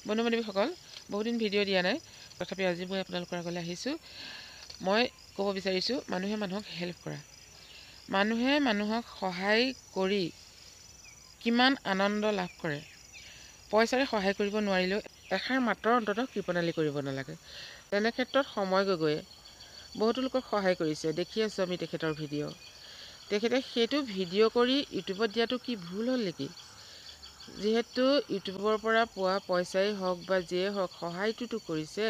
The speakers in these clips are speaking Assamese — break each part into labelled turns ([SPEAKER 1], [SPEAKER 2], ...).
[SPEAKER 1] বন্ধু বান্ধৱীসকল, বহুদিন ভিডিঅ' দিয়া নাই, তথাপি আজি মই আপোনালোকৰ আগলৈ আহিছোঁ। মই ক'ব বিচাৰিছোঁ, মানুহে মানুহক হেল্প কৰা, মানুহে মানুহক সহায় কৰি কিমান আনন্দ লাভ কৰে। পইচাৰে সহায় কৰিব নোৱাৰিলেও এষাৰ মাতৰ অন্ততঃ কৃপণালি কৰিব নালাগে। তেনে ক্ষেত্ৰত সময় গগৈয়ে বহুতো লোকক সহায় কৰিছে, দেখি আছোঁ আমি তেখেতৰ ভিডিঅ'। তেখেতে সেইটো ভিডিঅ' কৰি ইউটিউবত দিয়াটো কি ভুল হ'ল নেকি? যিহেতু ইউটিউবৰ পৰা পোৱা পইচাই হওক বা যিয়ে হওক, সহায়টোতো কৰিছে।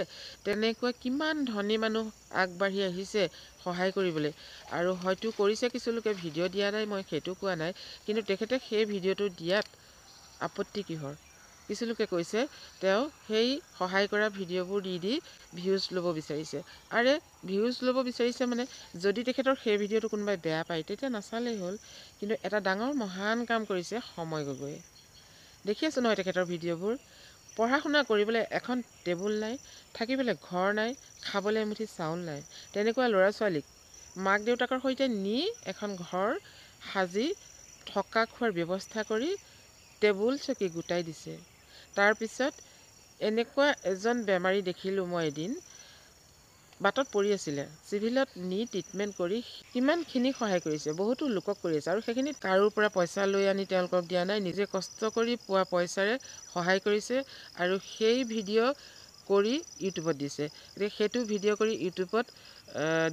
[SPEAKER 1] তেনেকুৱা কিমান ধনী মানুহ আগবাঢ়ি আহিছে সহায় কৰিবলৈ, আৰু হয়তো কৰিছে কিছু লোকে, ভিডিঅ' দিয়া নাই, মই সেইটো কোৱা নাই, কিন্তু তেখেতে সেই ভিডিঅ'টো দিয়াত আপত্তি কিহৰ? কিছু লোকে কৈছে তেওঁ সেই সহায় কৰা ভিডিঅ'বোৰ দি দি ভিউজ ল'ব বিচাৰিছে। আৰে ভিউজ ল'ব বিচাৰিছে মানে যদি তেখেতৰ সেই ভিডিঅ'টো কোনোবাই বেয়া পায় তেতিয়া নাচালেই হ'ল। কিন্তু এটা ডাঙৰ মহান কাম কৰিছে সময় গগৈয়ে। দেখি আছোঁ নহয় তেখেতৰ ভিডিঅ'বোৰ। পঢ়া শুনা কৰিবলৈ এখন টেবুল নাই, থাকিবলৈ ঘৰ নাই, খাবলৈ এমুঠি চাউল নাই, তেনেকুৱা ল'ৰা ছোৱালীক মাক দেউতাকৰ সৈতে নি এখন ঘৰ সাজি থকা খোৱাৰ ব্যৱস্থা কৰি টেবুল চকী গোটাই দিছে। তাৰপিছত এনেকুৱা এজন বেমাৰী দেখিলোঁ মই এদিন, বাটত পৰি আছিলে, চিভিলত নি ট্ৰিটমেণ্ট কৰি কিমানখিনি সহায় কৰিছে, বহুতো লোকক কৰি আছে। আৰু সেইখিনিত কাৰোৰ পৰা পইচা লৈ আনি তেওঁলোকক দিয়া নাই, নিজে কষ্ট কৰি পোৱা পইচাৰে সহায় কৰিছে আৰু সেই ভিডিঅ' কৰি ইউটিউবত দিছে। গতিকে সেইটো ভিডিঅ' কৰি ইউটিউবত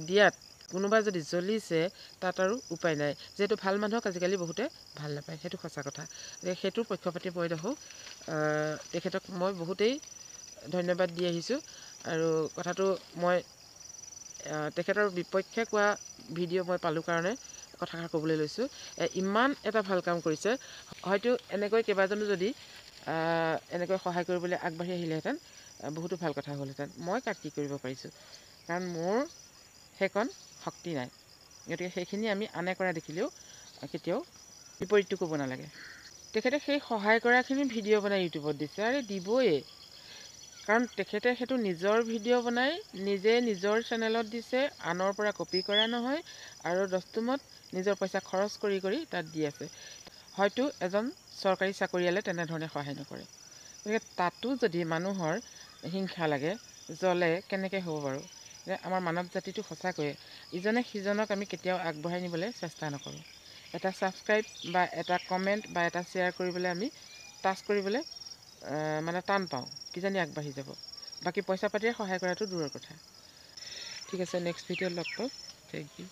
[SPEAKER 1] দিয়াত কোনোবা যদি জ্বলিছে তাত আৰু উপায় নাই। যিহেতু ভাল মানুহক আজিকালি বহুতে ভাল নাপায়, সেইটো সঁচা কথা। গতিকে সেইটোৰ পক্ষপাতি মই দেখোঁ। তেখেতক মই বহুতেই ধন্যবাদ দি আহিছোঁ। আৰু কথাটো মই তেখেতৰ বিপক্ষে কোৱা ভিডিঅ' মই পালোঁ কাৰণে কথাষাৰ ক'বলৈ লৈছোঁ। ইমান এটা ভাল কাম কৰিছে, হয়তো এনেকৈ কেইবাজনো যদি এনেকৈ সহায় কৰিবলৈ আগবাঢ়ি আহিলেহেঁতেন বহুতো ভাল কথা হ'লহেঁতেন। মই কাক কি কৰিব পাৰিছোঁ, কাৰণ মোৰ সেইকণ শক্তি নাই। গতিকে সেইখিনি আমি আনে কৰা দেখিলেও কেতিয়াও বিপৰীতটো ক'ব নালাগে। তেখেতে সেই সহায় কৰাখিনি ভিডিঅ' বনাই ইউটিউবত দিছে, আৰে দিবই, কাৰণ তেখেতে সেইটো নিজৰ ভিডিঅ' বনাই নিজে নিজৰ চেনেলত দিছে, আনৰ পৰা কপি কৰা নহয়, আৰু দস্তুমত নিজৰ পইচা খৰচ কৰি কৰি তাত দি আছে। হয়তো এজন চৰকাৰী চাকৰিয়ালে তেনেধৰণে সহায় নকৰে। গতিকে তাতো যদি মানুহৰ হিংসা লাগে, জ্বলে, কেনেকৈ হ'ব বাৰু? আমাৰ মানৱ জাতিটো সঁচাকৈয়ে ইজনে সিজনক আমি কেতিয়াও আগবঢ়াই নিবলৈ চেষ্টা নকৰোঁ। এটা ছাবস্ক্ৰাইব বা এটা কমেণ্ট বা এটা শ্বেয়াৰ কৰিবলৈ আমি টাচ কৰিবলৈ মানে টান পাওঁ, কিজানি আগবাঢ়ি যাব। বাকী পইচা পাতিৰে সহায় কৰাটো দূৰৰ কথা। ঠিক আছে, নেক্সট ভিডিঅ'ত লগ পাম। Thank you.